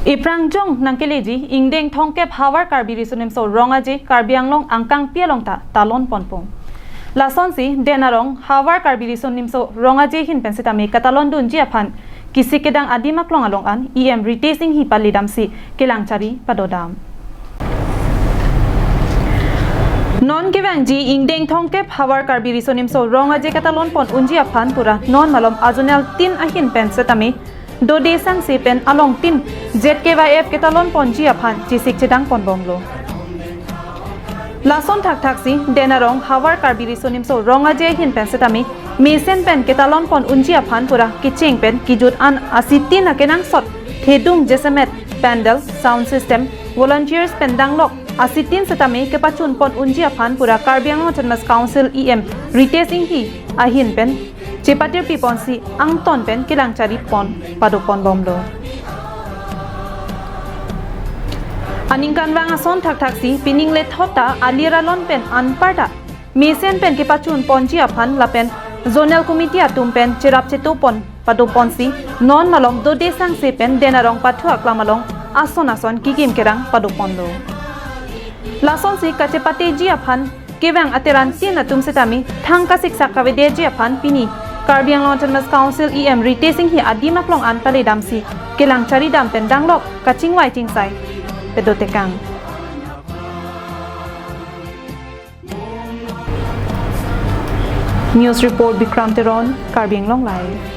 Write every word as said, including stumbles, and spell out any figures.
Iprangjong nangkeleji ingdeng thomkep Havar Karbi Riso Nimso Rong Aje Karbi Anglong angkangpi along ta talon ponpo. Lasonsi Den Arong Havar Karbi Riso Nimso Rong Aje ahin pen setame katalon dunji aphan kisik kedang adim aklong along an E M Ritesh Enghi pali damsi kelang chari padodam. Non kevangji ingdeng thomkep Havar Karbi Riso Nimso Rong Aje katalon pon unji aphan pura non malom azonal tin ahin pen setame dode sangse pen along tin Z K Y F ketalon ponji aphan chisik chedang ponbomlo. Lason thakthaksi Den Arong Havar Karbi Riso Nimso Rong Aje ahin pen setame mesen pen ketalon pon unji aphan pura kecheng pen kejut an asitin akenangsot thedung jasemet pandal, sound system, volunteers pen danglok asitin setame kepachun pon unji aphan pura Karbi Anglong Autonomous Council E M Ritesh Enghi ahin pen chepatirpi ponsi angton pen kelang chari pon pado ponbomlo. Aningkanvang ason thakthaksi pining lethot ta alir alon pen anparta mesen pen kepachun ponji aphan lapen zonal committee atum pen cherap cheto pon pado ponsi non malom dode sangse pen Den Arong pathu aklam along ason ason kikim kerang pado ponlo. Lasonsi kachepateji aphan kevang ateran tin atum setame thang kasiksak kavedeji aphan pini Karbi Anglong Autonomous Council E M Ritesh Enghi adim aklong an pali damsi kelang chari dam pen danglok kachingvai chingsai padotekang. News report Bikram Teron, Karbi Anglong Live.